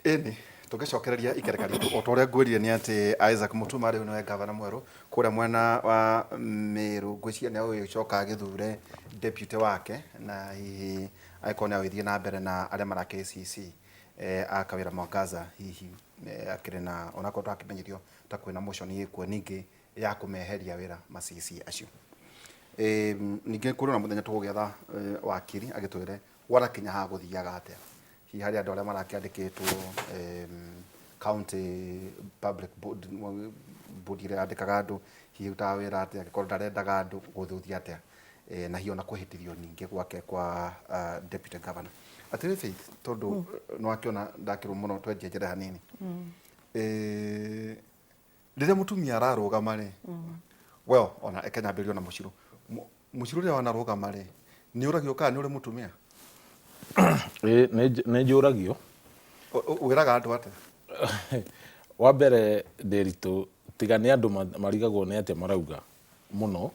Ĩni, tũngĩcokereria ikereka ritũ o ta ũrĩa ngwĩrire nĩ atĩ Isaac Mutuma rĩu nĩwe ngavana mwerũ kũrĩa mwena wa Meru. Ngwĩciria nĩ agũgĩcoka agĩthure deputy wake na hihi angĩkorwo nĩ agũgĩthiĩ na mbere na arĩa marakĩrĩ CC a Kawĩra Mwangaza hihi akĩrĩ na onakorwo tũrakĩmenyithio ta kwĩna motion ĩkuo ningĩ ya kũmeheria wĩra ma CC acio. Ningĩ kũrĩ na mũthenya tũgũgĩetha wakiri agĩtwĩre gwanakinya haha gũthiaga atĩa. Hihi harĩ andũ arĩa marakĩandĩkĩtwo county public board, board ĩrĩa yandĩkaga andũ, hihi ĩrutaga wĩra atĩa, angĩkorwo ndarendaga andũ gũgũthiĩ atĩa, na hihi ona kwĩhĩtithio ningĩ gwake kwa deputy governor. Atĩrĩrĩ Faith, tondũ nĩ wakĩona ndakĩrwo mũno twenjenjere hanini. Rĩrĩa mũtumia ararũgama rĩ, well, ona reke nyambĩrĩrie na mũcirũ. Mũcirũ rĩrĩa wanarũgama rĩ, nĩ ũragio kana nĩ ũrĩ mũtumia? Ĩĩ, nĩ njũragio. Wĩraga andũ atĩa? Wa mbere Ndĩritũ, tiga nĩ andũ marigagwo nĩ atĩa marauga mũno,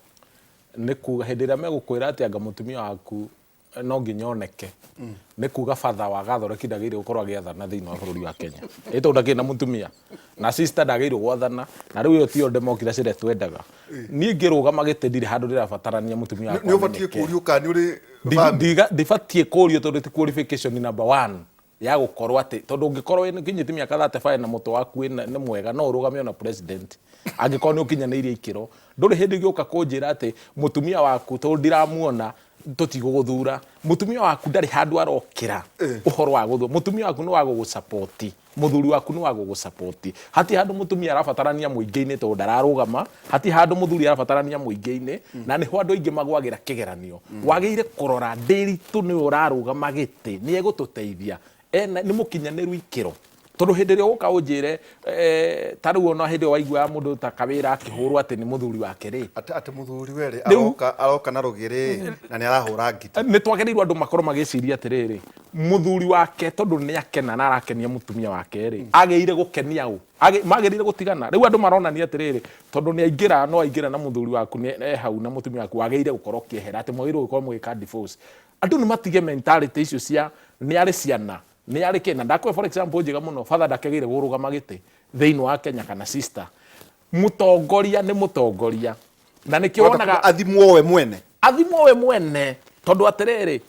nĩ kuga hĩndĩ ĩrĩa megũkwĩra atĩ anga mũtumia waku no nginya oneke nĩ kuga batha wa gathoreki ndagĩrĩire gũkorwo agĩathana thĩinĩ wa bũrũri wa Kenya ĩ tondũ ndakĩrĩ na mũtumia na sister ndagĩrĩirwo gwathana na rĩu ĩyo tiyo democracy ĩrĩa twendaga. Niĩ ngĩrũgama gĩtĩ ndirĩ handũ ndĩrabatarania mũtumia wakwa Nĩ ũbatiĩ amenyeke. kũũrio kana nĩ ũrĩ family? Ndibatiĩ kũũrio tondũ ti qualification number one ya gũkorwo atĩ tondũ ũngĩkorwo ũkinyĩtie mĩaka 35 na mũtwe waku nĩ mwega no ũrũgame ona president angĩkorwo nĩ ũkinyanĩirie ikĩro. Ndũrĩ hĩndĩ ũngĩũka kũnjĩra atĩ mũtumia waku tondũ ndiramuona tũtigũgũthura. Mũtumia waku ndarĩ handũ arokĩra ũhoro wa gũthura. Mũtumia waku nĩ wa gũgũ-support, mũthuri waku nĩ wa gũgũ-support. Hatirĩ handũ mũtumia arabatarania mũingĩ-inĩ tondũ ndararũgama, hatirĩ handũ mũthuri arabatarania mũingĩ-inĩ, na nĩho andũ aingĩ magwagĩra kĩgeranio. Wagĩrĩire kũrora Ndĩritũ nĩwe ũrarũgama gĩtĩ, nĩ egũtũteithia, ena, nĩ mũkinyanĩru ikĩro. Tondũ hĩndĩ ĩrĩa ũgũka ũnjĩre ta rĩu ona hĩndĩ ĩyo waiguaga mũndũ ta Kawĩra akĩhũrwo atĩ nĩ mũthuri wake rĩ. Atĩ mũthuri we rĩ, aroka, aroka na rũgĩrĩ na nĩ arahũra ngita. Nĩ twagĩrĩirwo andũ makorwo magĩciria atĩrĩrĩ, mũthuri wake tondũ nĩ akena na arakenia mũtumia wake rĩ, agĩrĩire gũkenia ũ? Magĩrĩire gũtigana? Rĩu andũ maronania atĩrĩrĩ, tondũ nĩ aingĩra, no aingĩra na mũthuri waku nĩ e hau na mũtumia waku, wagĩrĩire gũkorwo ũkĩehera, atĩ mwagĩrĩirwo gũkorwo mũgĩka divorce. Andũ nĩ matige mentality icio cia nĩ arĩ ciana, nĩ arĩ kĩ, na ndakũhe for example njega mũno, father ndakĩagĩrĩire kũrũgama gĩtĩ thĩinĩ wa Kenya kana sister. Mũtongoria nĩ mũtongoria. Na nĩkĩo wonaga athimwo we mwene. Athimwo we mwene tondũ atĩrĩrĩ,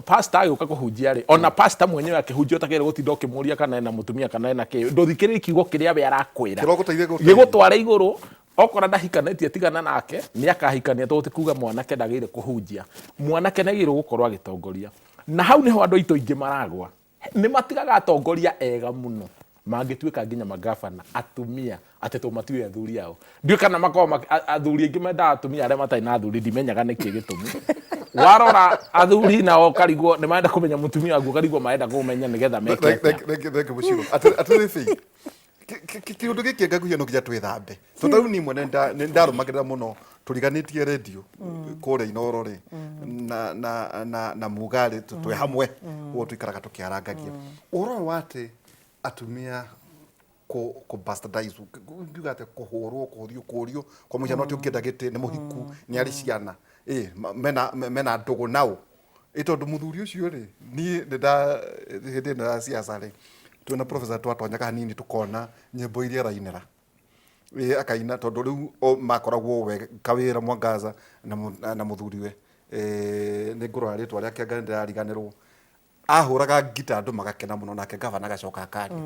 pastor agĩũka kũhunjia rĩ, ona pastor mwenyewe akĩhunjia ũtagĩrĩire gũtinda ũkĩmũria kana ena mũtumia kana ena kĩ, ndũthikĩrĩrie kiugo kĩrĩa we arakwĩra. Kĩrogũteithia gũteithia. Gĩgũtware igũrũ, okora ndahikanĩtie tigana nake, nĩ akahikania tondũ ti kuga mwanake ndagĩrĩire kũhunjia. Mwanake nĩ agĩrĩirwo gũkorwo agĩtongoria. Na hau nĩho andũ aitũ aingĩ maragwa. Nĩ matigaga atongoria ega mũno mangĩtuĩka nginya magavana atumia atĩ tondũ matiũĩ athuri ao. Ndiũĩ kana makoragwo athuri aingĩ mendaga atumia arĩa matarĩ na athuri, ndimenyaga nĩkĩ gĩtũmi. Warora athuri nao ũkarigwo nĩ marenda kũmenya mũtumia waku ũkarigwo marenda kũmenya nĩgetha meke atĩa. Thank you Mũcirũ. Atĩrĩrĩ Faith, Kĩũndũ gĩkĩ ngaguhia no nginya twĩthambe. Tondũ ta rĩu niĩ mwene nĩ ndarũmagĩrĩra mũno tũriganĩtie redio kũrĩa Inooro rĩ na na na na Muga rĩ twĩ hamwe ũguo tũikaraga tũkĩarangagia. Ũhoro ũyũ wa atĩ atumia kũ kũ bastardize ngiuga atĩa kũhũrwo kũhũthio kũrio kwa mũhiano atĩ ũngĩenda gĩtĩ nĩ mũhiku nĩ arĩ ciana ĩ mena mena ndũgũ naũ Ĩ tondũ mũthuri ũcio rĩ, niĩ nĩ nda hĩndĩ ĩno ya siasa rĩ, twĩna professor twatonyaga hanini tũkona nyĩmbo iria arainĩra. Ĩ akaina tondũ rĩu o makoragwo we Kawĩra Mwangaza na na mũthuriwe nĩ ngũrora rĩtwa rĩake anga nĩ ndĩrariganĩrwo. Ahũraga ngita andũ magakena mũno nake gavana agacoka akaria.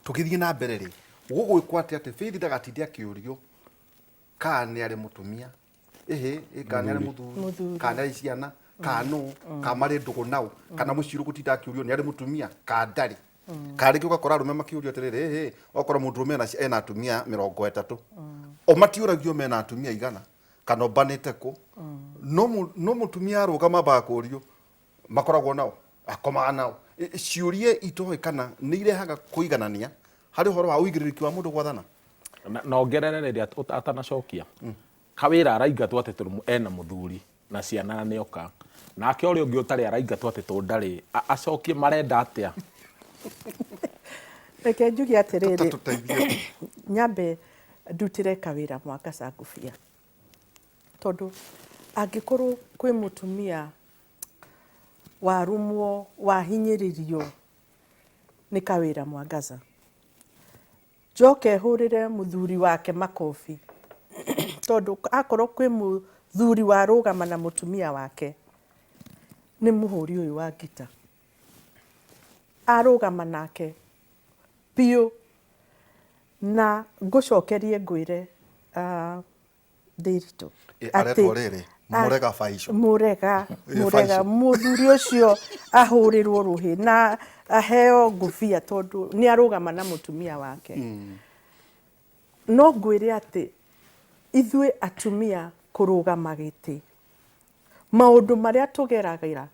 Tũgĩthiĩ na mbere rĩ, gũgwĩkwo atĩa atĩ Faith ndagatinde akĩũrio kana nĩ arĩ mũtumia ĩhĩ ĩ, kana nĩ arĩ mũthuri Mũthuri. kana nĩ arĩ ciana kana nũ kana marĩ ndũgũ nao kana mũcirũ gũtinda akĩũrio nĩ arĩ mũtumia kana ndarĩ kana rĩngĩ ũgakora arũme makĩũrio atĩrĩrĩ ĩhĩ okorwo mũndũrũme ena atumia 30 o matiũragio mena atumia igana kana ombanĩte kũ no no mũtumia arũgama ambaga kũũrio makoragwo nao akomaga nao. Ciũria itoĩ kana nĩ irehaga kũiganania harĩ ũhoro wa ũigĩrĩrĩki wa mũndũ gwathana? Na ongerere rĩrĩa atanacokia kawĩra araingatwo atĩ tondũ ena mũthuri na ciana na nĩoka nake ũrĩa ũngĩ ũtarĩ araingatwo atĩ tondũ ndarĩ acokie marenda atĩa? Reke njuge atĩrĩrĩ, Ta tũteithie. Nyambe ndutĩre kawĩra Mwangaza ngũbia, tondũ angĩkorwo kwĩ mũtumia warumwo, wahinyĩrĩrio Nĩ Kawĩra Mwangaza. Njoke hũrĩre mũthuri wake makobi, tondũ akorwo kwĩ mũthuri warũgama na mũtumia wake, nĩ mũhũri ũyũ wa ngita. Arũgama nake biũ. Na ngũcokerie ngwĩre Ndĩritũ. Ĩ, aretwo rĩrĩ, Mũrega Baico. Mũrega, Ĩ, Mũrega, Baico. Mũthuri ũcio ahũrĩrwo rũhĩ na aheo ngũbia tondũ nĩ arũgama na mũtumia wake. No ngwĩre atĩ ithuĩ atumia kũrũgama gĩtĩ, maũndũ marĩa tũgeragĩra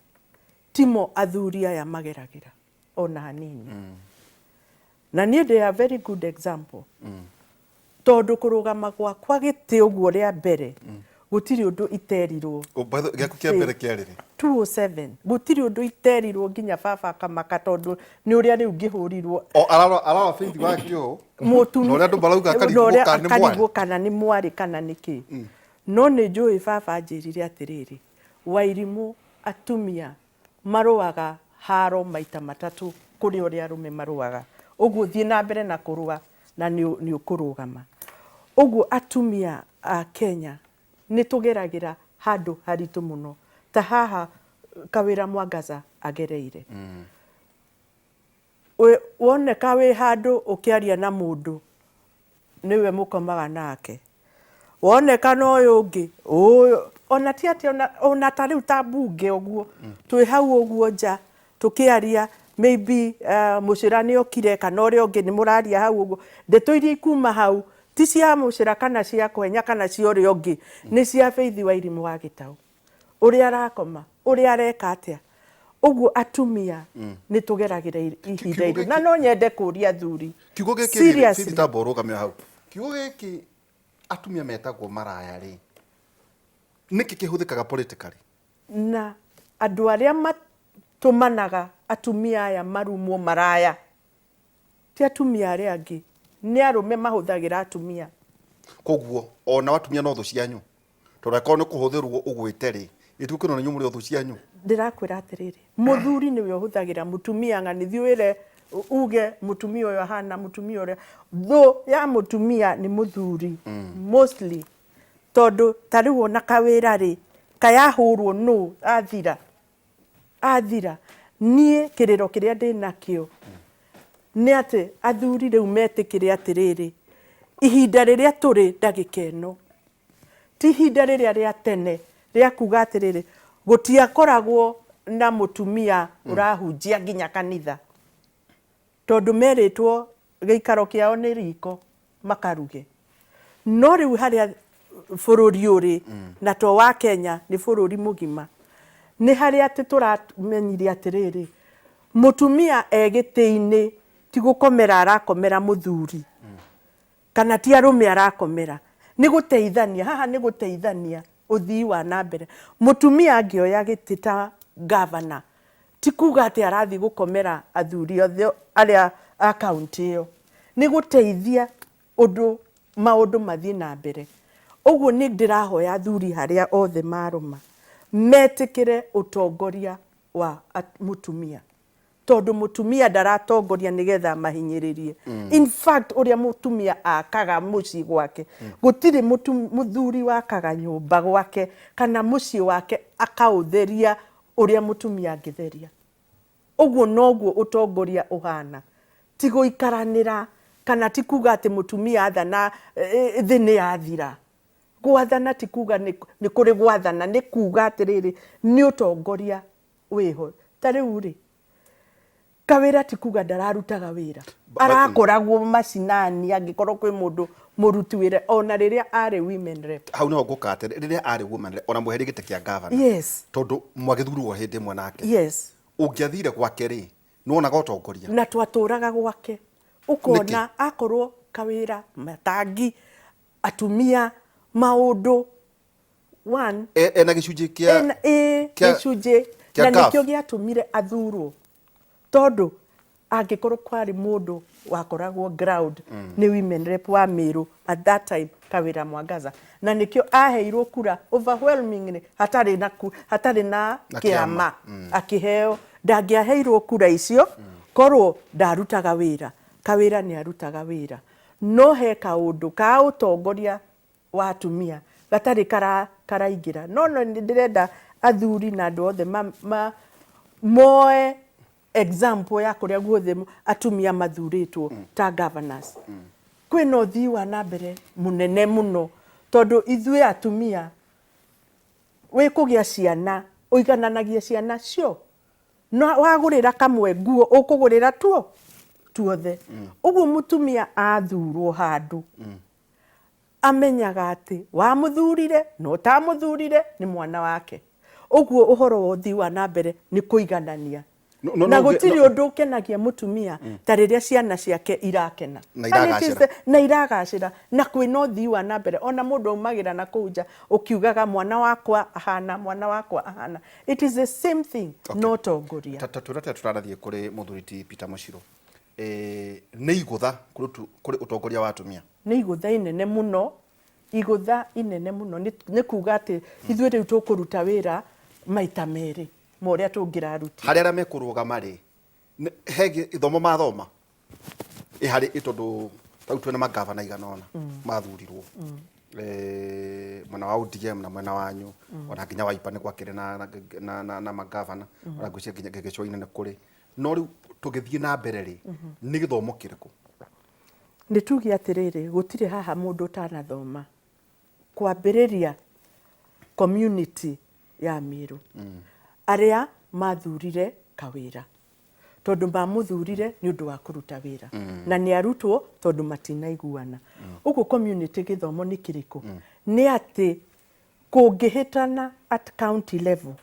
timo athuri aya mageragĩra ona hanini. Na niĩ ndĩ a very good example. Tondũ kũrũgama gwakwa gĩtĩ ũguo rĩa mbere, gũtirĩ ũndũ iterirwo. Oh, by the way, gĩaku kĩa mbere kĩarĩ rĩ? 207. Gũtirĩ ũndũ iterirwo nginya baba akamaka tondũ nĩ ũrĩa rĩu ngĩhũrirwo. O ararora ararora Faith wake ũũ. Mũtumia. Na ũrĩa andũ marauga Na akarigwo ũrĩa kana nĩ mwarĩ. akarigwo kana nĩ mwarĩ kana nĩ kĩ. No nĩ njũĩ baba anjĩrire atĩrĩrĩ, Wairimũ atumia marũaga haro maita matatũ kũrĩ ũrĩa arũme marũaga. Ũguo thiĩ na mbere na kũrũa na nĩ ũkũrũgama. Ũguo atumia a Kenya nĩ tũgeragĩra handũ haritũ mũno ta haha Kawĩra Mwangaza agereire. Woneka wĩ handũ ũkĩaria na mũndũ, nĩwe mũkomaga nake. Woneka na ũyũ ũngĩ, ũyũ, ona ti atĩ ona, ona ta rĩu ta mbunge ũguo, twĩ hau ũguo nja tũkĩaria, maybe mũcĩra nĩ okire kana ũrĩa ũngĩ nĩ mũraria hau ũguo, ndeto iria ikuma hau ti cia mũcĩra kana cia Kwenya kana cia ũrĩa ũngĩ, nĩ cia Faith Wairimũ wa Gĩtaũ. Ũrĩa arakoma, ũrĩa areka atĩa. Ũguo atumia nĩ tũgeragĩra ihinda iritũ. Na no nyende kũria athuri. Kiugo gĩkĩ rĩ, Seriously. Faith tamba ũrũgame hau. Kiugo gĩkĩ atumia metagwo maraya rĩ, nĩkĩ kĩhũthĩkaga politically? Na andũ arĩa matũmanaga atumia aya marumwo maraya, ti atumia arĩa angĩ, nĩ arũme mahũthagĩra atumia. Koguo onao atumia no thũ cianyu? Tondũ angĩkorwo nĩ kũhũthĩrwo ũgwĩte rĩ, gĩtuĩke ona inyuĩ mũrĩ o thũ cianyu. Ndĩrakwĩra atĩrĩrĩ, mũthuri nĩwe ũhũthagĩra mũtumia ng'ani, thiĩ wĩre uge mũtumia ũyũ ahana mũtumia ũrĩa. Thũ ya mũtumia nĩ mũthuri mostly, tondũ ta rĩu ona kawĩra rĩ, kaĩ ahũrwo nũ athira? Athira. Niĩ kĩrĩro kĩrĩa ndĩnakĩo nĩ atĩ athuri rĩu metĩkĩre atĩrĩrĩ, ihinda rĩrĩa tũrĩ ndagĩka ĩno, ti ihinda rĩrĩa rĩa tene rĩa kuga atĩrĩrĩ, gũtiakoragwo na mũtumia ũrahunjia nginya kanitha, tondũ merĩtwo gĩikaro kĩao nĩ riko makaruge. No rĩu harĩa bũrũri ũrĩ, na to wa Kenya, nĩ bũrũri mũgima, nĩ harĩa atĩ tũramenyire atĩrĩrĩ, mũtumia e gĩtĩ-inĩ ti gũkomera arakomera mũthuri. Kana ti arũme arakomera. Nĩ gũteithania, haha nĩ gũteithania ũthii wa na mbere. Mũtumia angĩoya gĩtĩ ta ngavana, ti kuga atĩ arathiĩ gũkomera athuri othe arĩa a kaũntĩ ĩyo. Nĩ gũteithia ũndũ maũndũ mathiĩ na mbere. Ũguo nĩ ndĩrahoya athuri harĩa othe marũma, metĩkĩre ũtongoria wa mũtumia. Tondũ mũtumia ndaratongoria nĩgetha amahinyĩrĩrie. In fact ũrĩa mũtumia akaga mũciĩ gwake, gũtirĩ mũthuri wakaga nyũmba gwake kana mũciĩ wake akaũtheria ũrĩa mũtumia angĩtheria. Ũguo noguo ũtongoria ũhana, ti gũikaranĩra kana ti kuga atĩ mũtumia athana thĩ nĩ yathira. Gwathana ti kuga nĩ kũrĩ gwathana, nĩ kuga atĩrĩrĩ, nĩ ũtongoria wĩho. Ta rĩu rĩ, kawĩra ti kuga ndararutaga wĩra, arakoragwo macinani angĩkorwo kwĩ mũndũ mũruti wĩra ona rĩrĩa arĩ women rep. Hau niho ngũka atĩrĩ, rĩrĩa arĩ women rep, ona mweherie gĩtĩ kĩa gavana. Tondũ mwagĩthurirwo hĩndĩ ĩmwe nake. Ũngĩathire gwake rĩ, nĩwonaga ũtongoria? Na twatũraga gwake. Ũkona akorwo kawĩra, matangi, atumia, maũndũ. One, Ena gĩcunjĩ kĩa ena, ĩ, gĩcunjĩ kĩa na CAF. nĩkĩo gĩatũmire athurwo, tondũ angĩkorwo kwarĩ mũndũ wakoragwo ground nĩ women rep wa Meru at that time, Kawĩra Mwangaza, na nĩkĩo aheirwo kura overwhelmingly, hatarĩ na Na kĩama. Kĩama. Akĩheo, ndangĩaheirwo kura icio. Korwo ndarutaga wĩra, Kawĩra nĩ arutaga wĩra, no he kaũndũ ka ũtongoria wa atumia gatarĩ karaingĩra. No no nĩ ndĩrenda athuri na andũ othe moe example ya kũrĩa guothe atumia mathurĩtwo ta governors. Kwĩna ũthii wa na mbere mũnene mũno, tondũ ithuĩ atumia wĩ kũgĩa ciana ũigananagia ciana cio. Na wagũrĩra kamwe nguo ũkũgũrĩra tuo tuothe. Ũguo mũtumia athurwo handũ amenyaga atĩ wamũthurire na ũtamũthurire nĩ mwana wake. Ũguo ũhoro wa ũthii wa na mbere nĩ kũiganania. No- no- Na no- gũtirĩ no- ũndũ ũkenagia mũtumia ta rĩrĩa ciana ciake irakena. Na And it is iragacĩra. na iragacĩra na kwĩna ũthii wa na mbere. Ona mũndũ aumagĩra na kũu nja ũkiugaga mwana wakwa ahana, mwana wakwa ahana. It is the same thing no ũtongoria. Ta twĩre atĩa tũtanathiĩ kũrĩ mũthuri ti Peter Mũcirũ, nĩ igũtha kũrĩ ũtongoria wa atumia? Nĩ igũtha inene mũno, igũtha inene mũno. Nĩ kuga atĩ ithuĩ rĩu tũkũruta wĩra maita merĩ ma ũrĩa tũngĩrarutire. Harĩ arĩa mekũrũgama rĩ, he gĩthomo mathoma? Ĩ harĩ ĩ tondũ ta rĩu twĩna mangavana igana ũna mathurirwo. Mwena wa ODM na mwena wanyu, ona nginya Wiper nĩ gwakĩrĩ na mangavana, ona ngwĩciria nginya gĩcũa-inĩ nĩ kũrĩ. No rĩu tũgĩthiĩ na mbere rĩ, nĩ gĩthomo kĩrĩkũ? Nĩ tuge atĩrĩrĩ, gũtirĩ haha mũndũ ũtanathoma. Kwambĩrĩria community ya Meru, arĩa mathurire Kawĩra, tondũ mamũthurire nĩ ũndũ wa kũruta wĩra, na nĩ arutwo tondũ matinaiguana. Ũguo community gĩthomo nĩ kĩrĩkũ? Nĩ atĩ kũngĩhĩtana at county level,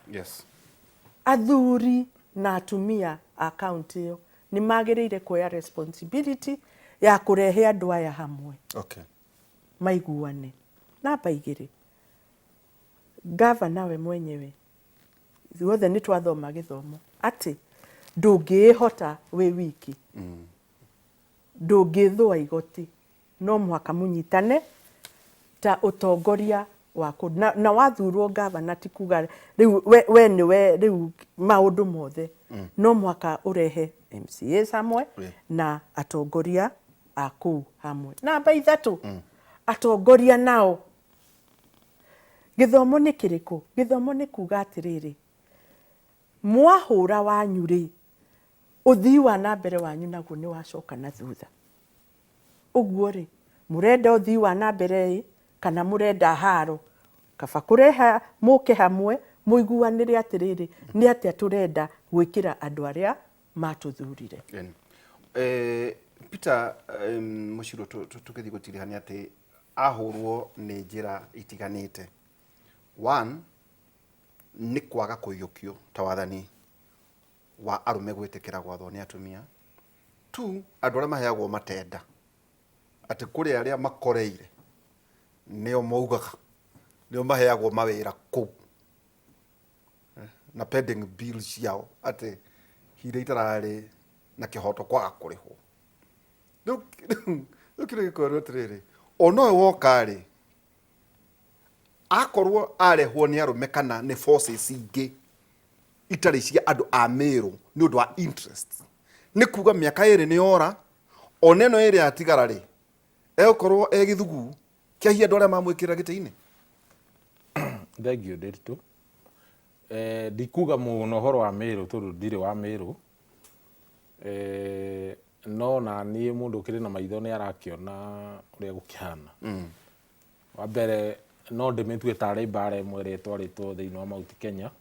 athuri na atumia a county ĩyo nĩ magĩrĩire kuoya responsibility ya kũrehe andũ aya hamwe. Maiguane. Namba igĩrĩ, gavana we mwenyewe, ithuothe nĩ twathoma gĩthomo atĩ ndũngĩĩhota wĩ wiki, ndũngĩthũa igoti, no mũhaka mũnyitane ta ũtongoria wa kũndũ. Na wathurwo gavana ti kuga rĩu we nĩwe rĩu maũndũ mothe, no mũhaka ũrehe MCAs hamwe na atongoria a kũu hamwe. Namba ithatũ, atongoria nao gĩthomo nĩ kĩrĩkũ? Gĩthomo nĩ kuga atĩrĩrĩ, mwahũra wanyu rĩ, ũthii wa na mbere wanyu naguo nĩ wacoka na thutha. Ũguo rĩ, mũrenda ũthii wa na mbere ĩ, kana mũrenda haro? Kaba kũreha mũke hamwe, mũiguanĩre atĩrĩrĩ, nĩ atĩa tũrenda gwĩkĩra andũ arĩa matũthurire. Peter Mũcirũ, tũgĩthiĩ gũtiriha nĩ atĩ ahũrwo nĩ njĩra itiganĩte. One, nĩ kwaga kũiyũkio ta wathani wa arũme gwĩtĩkĩra gwathwo nĩ atumia. Two, andũ arĩa maheagwo matenda, atĩ kũrĩ arĩa makoreire nĩo maugaga, nĩo maheagwo mawĩra kũu na pending bill ciao, atĩ iria itararĩ na kĩhoto kwaga kũrĩhwo. Rĩu kĩrĩa gĩkorwo atĩrĩrĩ, ona ũyũ woka rĩ, akorwo arehwo nĩ arũme kana nĩ forces ingĩ itarĩ cia andũ a Meru nĩ ũndũ wa interest, nĩ kuga mĩaka ĩrĩ nĩ yora, ona ĩno ĩrĩ yatigara rĩ, egũkorwo e gĩthugu kĩahia andũ arĩa mamwĩkĩrĩra gĩtĩ-inĩ. Thank you, Ndiritu. Ndikuga mũno ũhoro wa Meru tondũ ndirĩ wa Meru. No na niĩ mũndũ ũkĩrĩ na maitho nĩ arakĩona ũrĩa gũkĩhana. Wa mbere no ndĩmĩtue tarĩ mbara ĩmwe ĩrĩa ĩtwarĩtwo thĩinĩ wa Mount Kenya,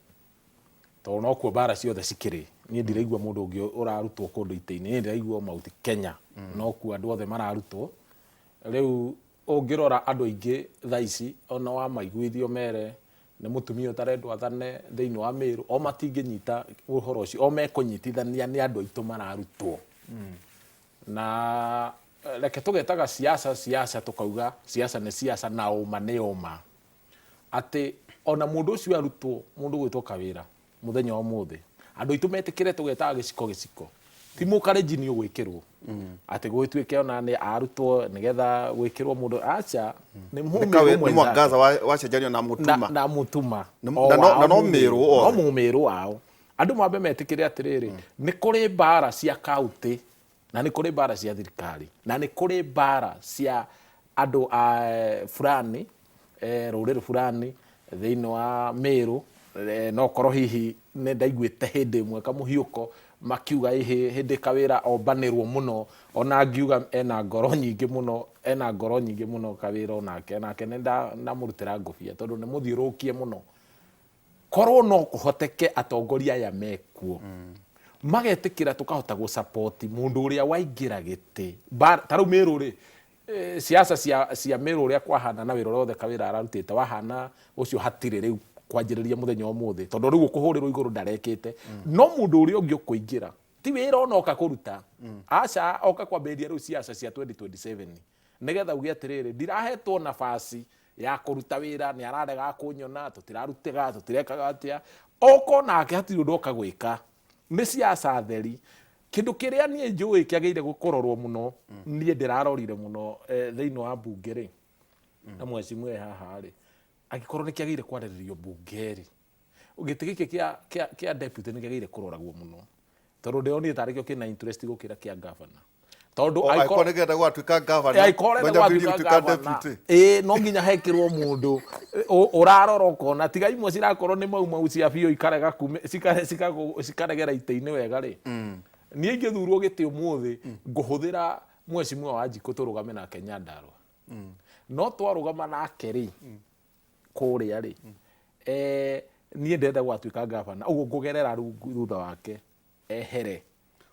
tondũ nokuo mbara ciothe cikĩrĩ. Niĩ ndiraigua mũndũ ũngĩ ũrarutwo kũndũ itĩ-inĩ, niĩ ndĩraigua Mount Kenya nokuo andũ othe mararutwo. Rĩu ũngĩrora andũ aingĩ thaa ici ona wamaiguithio mere nĩ mũtumia ũtarendwo athane thĩinĩ wa Meru, o matingĩnyita ũhoro ũcio, o mekũnyitithania nĩ andũ aitũ mararutwo. Na reke tũgetaga siasa siasa, tũkauga siasa nĩ siasa na ũma nĩ ũma, atĩ ona mũndũ ũcio arutwo, mũndũ gwĩtwo Kawĩra mũthenya wa ũmũthĩ, andũ aitũ metĩkĩre tũgetaga gĩciko gĩciko, ti mũkarenjini ũgwĩkĩrwo atĩ gwĩtuĩke ona nĩ arutwo nĩgetha gwĩkĩrwo mũndũ, aca, nĩ mũmĩrũ Nĩ Mwangaza wacenjanio na Mũtuma. Na Mũtuma. Na no Mĩrũ No othe. Mũmĩrũ wao. Andũ mambe metĩkĩre atĩrĩrĩ, nĩ kũrĩ mbara cia kaunti, na nĩ kũrĩ mbara cia thirikari, na nĩ kũrĩ mbara cia andũ a fulani, rũrĩrĩ fulani thĩinĩ wa Meru. No korwo hihi nĩ ndaiguĩte hĩndĩ ĩmwe kamũhiũko makiuga ĩhĩ hĩndĩ Kawĩra ombanĩrwo mũno, ona ngiuga ena ngoro nyingĩ mũno, ena ngoro nyingĩ mũno Kawĩra, onake nake nĩ ndamũrutĩra ngũbia tondũ nĩ mũthiũrũrũkie mũno. Korwo no kũhoteke atongoria aya mekuo magetĩkĩra tũkahota gũ-support mũndũ ũrĩa waingĩra gĩtĩ. Ta rĩu Meru rĩ, siasa cia Meru ũrĩa kwahana na wĩra ũrĩa wothe Kawĩra ararutĩte wahana ũcio hatirĩ rĩu kwanjĩrĩria mũthenya wa ũmũthĩ, tondũ rĩu ũkũhũrĩrwo igũrũ ndarekĩte. No mũndũ ũrĩa ũngĩ ũkũingĩra ti wĩra ona oka kũruta, aca, oka kwambĩrĩria rĩu siasa cia 2027, nĩgetha uge atĩrĩrĩ, ndirahetwo nabasi ya kũruta wĩra, nĩ ararega kũnyona, tũtirarutĩga, tũtirekaga atĩa. Oka onake hatirĩ ũndũ oka gwĩka, nĩ siasa theri. Kĩndũ kĩrĩa niĩ njũĩ kĩagĩrĩire kũrorwo mũno, niĩ ndĩrarorire mũno thĩinĩ wa mbunge rĩ, na mheshimiwa e haha rĩ, angĩkorwo nĩ kĩagĩrĩire kwarĩrĩrio mbunge rĩ, gĩtĩ gĩkĩ kĩa deputy nĩ kĩagĩrĩire kũroragwo mũno, tondũ ndĩronire tarĩ kĩo kĩna interest gũkĩra kĩa governor, tondũ angĩkorwo nĩgetha gwatuĩka governor, angĩkorwo ũrenda no nyambĩrĩrie gwatuĩka gũtuĩka governor, deputy. Ĩĩ, no nginya hekĩrwo mũndũ ũrarora ũkona tiga imwe cirakorwo nĩ mau mau cia biũ ikarega cikaregera itĩ-inĩ wega rĩ. Niĩ ingĩthurwo gĩtĩ ũmũthĩ, ngũhũthĩra mheshimiwa Wanjikũ tũrũgame nake Nyandarua. No twarũgama nake rĩ, kũrĩa rĩ, niĩ ndĩrenda gwatuĩka gavana, ũguo ngũgerera rungu thutha wake ehere.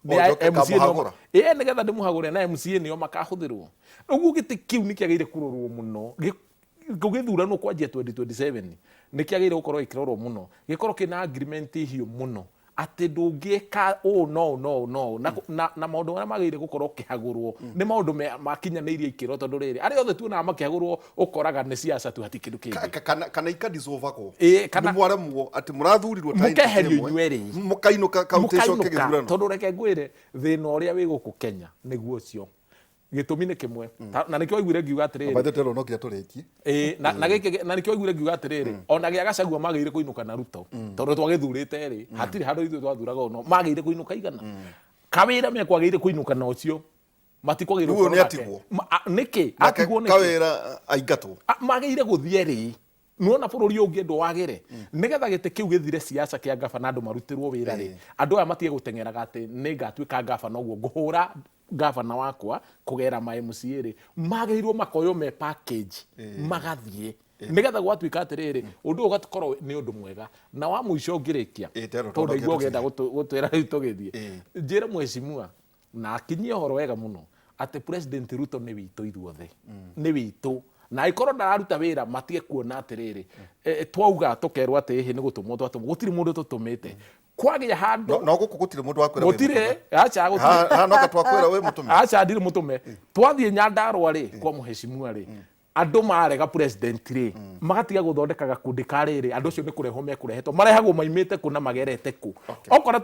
O, njoke ngamũhagũra. Ĩĩ, nĩgetha ndĩmũhagũre na MCA nĩo makahũthĩrwo. Ũguo gĩtĩ kĩu nĩ kĩagĩrĩire kũrorwo mũno. Gũgĩthuranwo kwanjia 2027 nĩ kĩagĩrĩire gũkorwo gĩkĩrorwo mũno, gĩkorwo kĩna agreement hiũ mũno atĩ ndũngĩka ũũ no ũũ no ũũ no ũũ na maũndũ marĩa magĩrĩire gũkorwo ũkĩhagũrwo nĩ maũndũ makinyanĩirie ikĩro, tondũ rĩrĩ arĩa othe tuonaga makĩhagũrwo ũkoraga nĩ siasa tu, hatirĩ kĩndũ kĩngĩ. Kana ikadissolvagwo. Ĩĩ, kana nĩ mwaremwo atĩ mũrathurirwo ta mũkeherio entity ĩmwe, inyuerĩ. Mũkainũka kaunti icoke mũkainũka gĩthurano. Tondũ reke ngwĩre, thĩna ũrĩa wĩ gũkũ Kenya nĩguo ũcio, gĩtũmi nĩ kĩmwe. Na nĩkĩo waiguire ngiuga atĩrĩrĩ, By the way, no nginya tũrĩkie. Ĩĩ, na gĩkĩ na nĩkĩo waiguire ngiuga atĩrĩrĩ, ona gĩa Gachagua magĩrĩire kũinũka na Ruto, tondũ twagĩthurĩte rĩ, hatirĩ handũ ithuĩ twathuraga ũno, magĩrĩire kũinũka igana. Kawĩra mekwagĩrĩire kũinũka na ũcio matikwagĩrĩire Rĩu ũyũ gũkorwo nĩ nake. atigwo. Nĩkĩ Nake atigwo nĩkĩ? Kawĩra aingatwo. Magĩrĩire gũthiĩ rĩ, nĩwona bũrũri ũyũ ũngĩendwo wagĩre, nĩgetha gĩtĩ kĩu gĩthire siasa kĩa gavana, andũ marutĩrwo wĩra rĩ, andũ aya matige gũteng'eraga atĩ nĩ ngatuĩka gavana, ũguo ngũhũra gavana wakwa kũgera ma MCA rĩ, magĩrĩirwo makoywo me package magathiĩ, nĩgetha gwatuĩka atĩrĩrĩ, ũndũ ũyũ ũgakorwo nĩ ũndũ mwega. Na wa mũico ngĩrĩkia, Tero, tondũ tondũ ndaigua ũngĩenda tũthiĩ. gũtwĩra rĩu tũgĩthiĩ, njĩre mheshimiwa na akinyie ũhoro wega mũno atĩ President Ruto nĩ witũ ithuothe, nĩ witũ, na angĩkorwo ndararuta wĩra matige kuona atĩrĩrĩ, twauga tũkerwo atĩ ĩhĩ nĩ gũtũmwo twatũmwo. Gũtirĩ mũndũ tũtũmĩte kwagĩa handũ. No gũkũ gũtirĩ mũndũ wakwĩra wĩ Gũtirĩ mũtũme. Aca, gũtirĩ. Ha no twakwĩra wĩ mũtũme. Aca, ndirĩ mũtũme. Twathiĩ Nyandarua rĩ, kwa mheshimiwa rĩ, andũ marega president rĩ, magatiga gũthondeka gakundi ka rĩrĩ, andũ acio nĩ kũrehwo mekũrehetwo, marehagwo maimĩte kũ na magerete kũ. Okorwo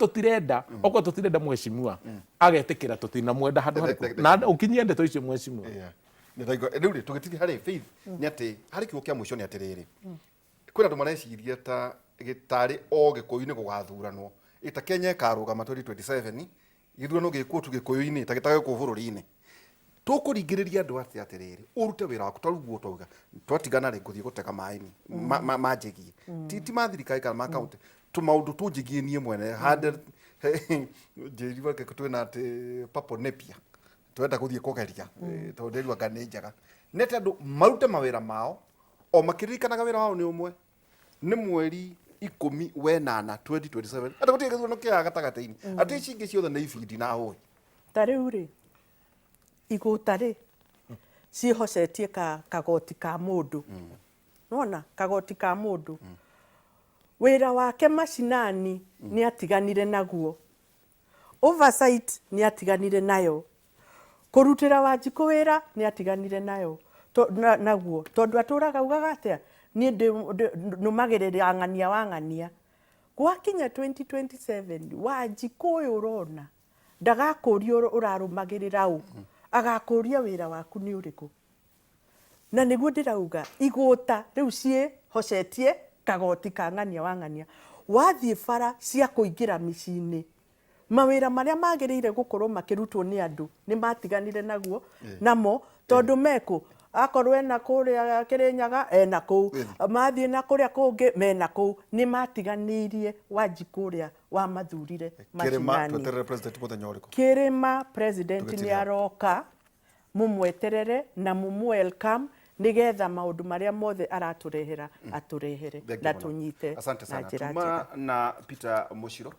tũtirenda mheshimiwa agetĩkĩra tũtinamwenda handũ harĩkũ, na ũkinyie ndeto icio, mheshimiwa. Yeah. Nĩ ndaigua. Rĩu rĩ, tũgĩthiĩ harĩ Faith, nĩ atĩ harĩ kiugo kĩa mũico nĩ atĩrĩrĩ, kwĩna andũ mareciria ta gĩtarĩ o Gĩkũyũ-inĩ gũgathuranwo, ĩta Kenya ĩkarũgama 2027 gĩthurano gĩkwo tu Gĩkũyũ-inĩ ta gĩtagĩkwo bũrũri-inĩ. Tũkũringĩrĩria andũ atĩa atĩrĩrĩ, ũrute wĩra waku? Ta rĩu twauga twatigana rĩ, ngũthiĩ gũtega maĩ manjĩgie, ti ma thirikari kana ma kaunti, tũmaũndũ tũnjĩgie niĩ mwene hande njĩriwa twĩna atĩ purple napier twenda gũthiĩ kũgeria, tondũ ndĩrua anga nĩ njega. Nĩ atĩ andũ marute mawĩra mao o makĩririkanaga wĩra wao nĩ ũmwe, nĩ mweri 18 2027, atĩ gũtirĩ gĩthurano kĩa gatagatĩ-inĩ, atĩ ici ingĩ ciothe nĩ ibindi na hũĩ. Ta rĩu rĩ, igũta rĩ ciĩhocetie kagoti ka mũndũ, nona kagoti ka mũndũ wĩra wake macinani nĩ atiganire naguo, oversight nĩ atiganire nayo, kũrutĩra Wanjikũ wĩra nĩ atiganire nayo naguo, tondũ atũraga ugaga atĩa, niĩ nũmagĩrĩra ng'ania wa ng'ania. Gwakinya 2027, Wanjikũ ũyũ ũrona ndagakũria ũrarũmagĩrĩra ũ, agakũria wĩra waku nĩ ũrĩkũ. Na nĩguo ndĩrauga igũta rĩu ciĩhocetie kagoti ka ng'ania wa ng'ania. Wathiĩ bara cia kũingĩra mĩciĩ-inĩ, mawĩra marĩa magĩrĩire gũkorwo makĩrutwo nĩ andũ nĩ matiganire naguo namo, tondũ mekũ akorwo ena kũrĩa Kĩrĩnyaga, ena kũu, mathiĩ na kũrĩa kũngĩ, mena kũu. Nĩ matiganĩirie Wanjikũ ũrĩa wamathurire. Kĩrĩma. Mashinani. Tweterere president mũthenya ũrĩkũ? Kĩrĩma, president nĩ Tũgĩtirĩha. aroka. Mũmweterere na mũmũ welcome, nĩgetha maũndũ marĩa mothe aratũrehera atũrehere Thengiũ na mũno. tũnyite Asante na sana. njĩra Tuma njega. na Peter Mushiro,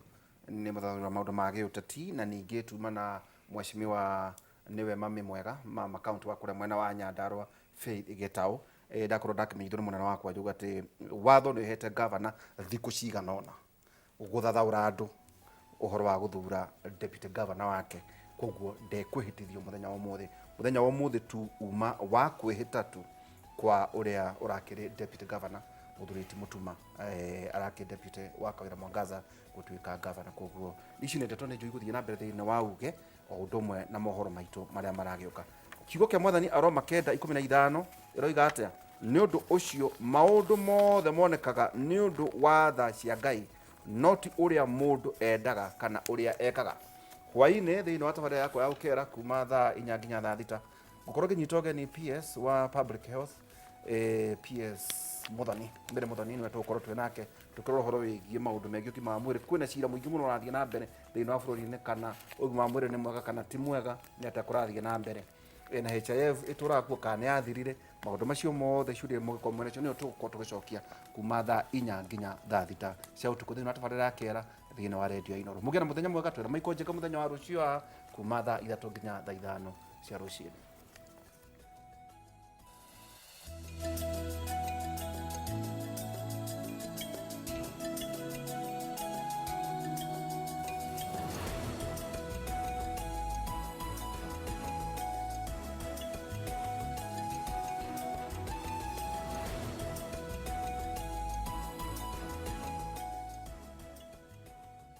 nĩ mũthathuri wa maũndũ ma gĩũteti, na ningĩ tuma na mheshimiwa, nĩwe mami mwega, mama kaunti wa kũrĩa mwena wa Nyandarua, Faith Gĩtaũ. Ndakorwo ndakĩmenyithio nĩ mũnene wakwa njuga atĩ watho nĩ ũhete gavana thikũ cigana ũna gũthathaũra andũ ũhoro wa gũthura deputy governor wake. Koguo ndekwĩhĩtithio mũthenya wa ũmũthĩ. Mũthenya wa ũmũthĩ tu uma wa kwĩhĩta tu kwa ũrĩa ũrakĩrĩ deputy governor, mũthuri ti Mũtuma, arakĩ deputy wa Kawĩra Mwangaza gũtuĩka governor. Koguo ici nĩ ndeto nĩ njũĩ igũthiĩ na mbere thĩinĩ wa uge, o ũndũ ũmwe na mohoro maitũ marĩa maragĩũka. Kiugo kĩa Mwathani, Aroma 9:15, ĩroiga atĩa? Nĩ ũndũ ũcio maũndũ mothe monekaga nĩ ũndũ wa tha cia Ngai, no ti ũrĩa mũndũ endaga kana ũrĩa ekaga. Hwaĩ-inĩ thĩinĩ wa tabarĩra yakwa ya ũkera, kuma thaa 4 nginya thaa 6, ngũkorwo ngĩnyita ũgeni PS wa public health, PS Muthoni mbere. Muthoni nĩwe tũgũkorwo twĩ nake tũkĩrora ũhoro wĩgiĩ maũndũ megiĩ ũgima wa mwĩrĩ. Kwĩna cira mũingĩ mũno ũrathiĩ na mbere thĩinĩ wa bũrũri-inĩ, kana ũgima wa mwĩrĩ nĩ mwega kana ti mwega, nĩ atĩa kũrathiĩ na mbere na HIV ĩtũraga kuo kana nĩ yathirire. Maũndũ macio mothe, ciũria mũgĩkorwo mwena cio, nĩyo tũgũkorwo tũgĩcokia kuma thaa 4 nginya thaa 6 cia ũtukũ thĩinĩ wa tabarĩra ya kĩera thĩinĩ wa redio ya Inooro. Mũgĩe na mũthenya mwega. Twĩra maiko njega mũthenya wa rũciũ haha kuma thaa 3 nginya thaa 5 cia rũciinĩ.